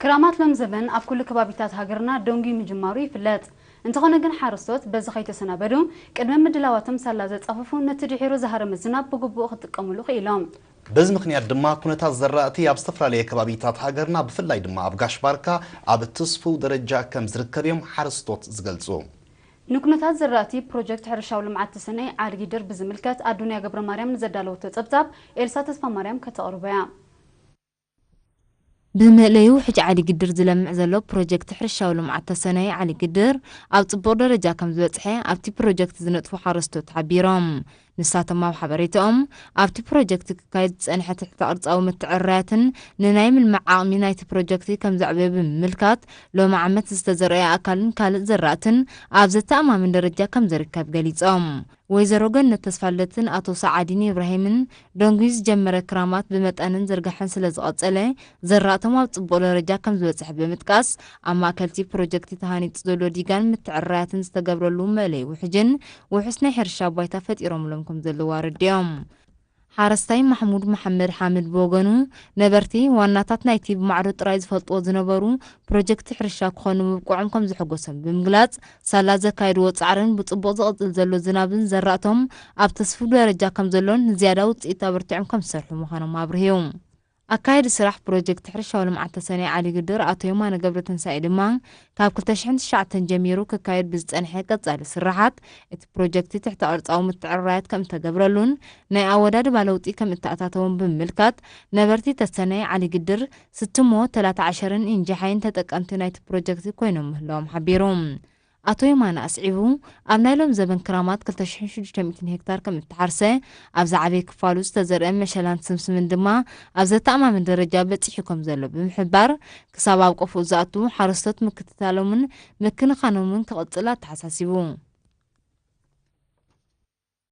ክራማት ሎም ዘበን ኣብ ኩሉ ከባቢታት ሃገርና ደንጉዩ ምጅማሩ ይፍለጥ። እንተኾነ ግን ሓረስቶት በዚ ከይተሰናበዱ ቅድሚ ምድላዋቶም ሳላ ዘጻፈፉ ነቲ ድሒሩ ዝሃረመ ዝናብ ብግቡእ ክጥቀምሉ ክኢሎም። በዚ ምኽንያት ድማ ኩነታት ዘራእቲ ኣብ ዝተፈላለየ ከባቢታት ሃገርና ብፍላይ ድማ ኣብ ጋሽ ባርካ ኣብ ትስፉው ደረጃ ከም ዝርከብ እዮም ሓረስቶት ዝገልጹ። ንኩነታት ዘራእቲ ፕሮጀክት ሕርሻዊ ልምዓት ተሰነይ ዓዲ ጊድር ብዝምልከት ኣዱንያ ገብረ ማርያም ንዘዳለወቶ ጸብጻብ ኤልሳ ተስፋ ማርያም ከተቕርቦ እያ። ብመእለዩ ሕጂ ዓሊ ግድር ዝለምዕ ዘሎ ፕሮጀክት ሕርሻዊ ልምዓት ተሰነይ ዓሊ ግድር ኣብ ጽቡቕ ደረጃ ከም ዝበጽሐ ኣብቲ ፕሮጀክት ዝነጥፉ ሓረስቶት ሓቢሮም። ንሳቶም ኣብ ሓበሬታኦም ኣብቲ ፕሮጀክት ክካየድ ዝጸንሐ ትሕተ ቅርጻዊ ምትዕርራያትን ንናይ ምልማዕ ዓቕሚ ናይቲ ፕሮጀክት ከም ዘዕበየ ብምምልካት ሎሚ ዓመት ዝተዘርአ ኣካልን ካልእ ዘራእትን ኣብ ዘተኣማምን ደረጃ ከም ዝርከብ ገሊጾም። ወይዘሮ ገነት ተስፋልደትን ኣቶ ሰዓዲን ኢብራሂምን ደንጉዩ ዝጀመረ ክራማት ብመጠንን ዝርጋሐን ስለ ዝቐጸለ ዘራእቶም ኣብ ጽቡቕ ደረጃ ከም ዝበጽሐ ብምጥቃስ ኣብ ማእከልቲ ፕሮጀክት ተሃኒጹ ዘሎ ዲጋን ምትዕርራያትን ዝተገብረሉ መእለይ ውሕጅን ውሑስ ናይ ሕርሻ ባይታ ፈጢሮምሎም ከም ዘለዉ ኣረዲኦም። ሓረስታይ ማሕሙድ መሓመድ ሓምድ ብወገኑ ነበርቲ ዋናታት ናይቲ ብማዕዶ ጥራይ ዝፈልጥዎ ዝነበሩ ፕሮጀክት ሕርሻ ክኾኑ ምብቅዖም ከም ዘሐጎሶም ብምግላጽ ሳላ ዘካየድዎ ጻዕርን ብጽቡቕ ዝቕጽል ዘሎ ዝናብን ዘራእቶም ኣብ ተስፉ ደረጃ ከም ዘሎን ንዝያዳ ውጽኢት ኣበርቲዖም ከም ዝሰርሑ ምዃኖም ኣብርህዩ። ኣካየዲ ስራሕ ፕሮጀክት ሕርሻዊ ልምዓት ተሰነይ ዓሊ ግድር ኣቶ የማነ ገብረትንሳኤ ድማ ካብ ክልተ ሽሕን ትሽዓተን ጀሚሩ ክካየድ ብዝጸንሐ ቀጻሊ ስራሓት እቲ ፕሮጀክት ትሕተ ቅርጻዊ ምትዕርራያት ከም እተገብረሉን ናይ ኣወዳድባ ለውጢ ከም እተኣታተውን ብምምልካት ነበርቲ ተሰነይ ዓሊ ግድር ስትሞ ተላታ ዓሸርን ኢንጃሓይን ተጠቀምቲ ናይቲ ፕሮጀክት ኮይኖም ምህላዎም ሓቢሩ። ኣቶ የማነ ኣስዒቡ ኣብ ናይ ሎም ዘበን ክራማት ክልተ ሽሕን ሽዱሽተ ሚእትን ሄክታር ከም እተሓርሰ ኣብ ዝዓበየ ክፋሉ ዝተዘርአ መሸላን ስምስምን ድማ ኣብ ዘተኣማምን ደረጃ በጺሑ ከም ዘሎ ብምሕባር ክሳብ ኣብ ቆፎ ዝኣቱ ሓረስቶት ምክትታሎምን ምክንኻኖምን ክቕጽል ኣተሓሳሲቡ።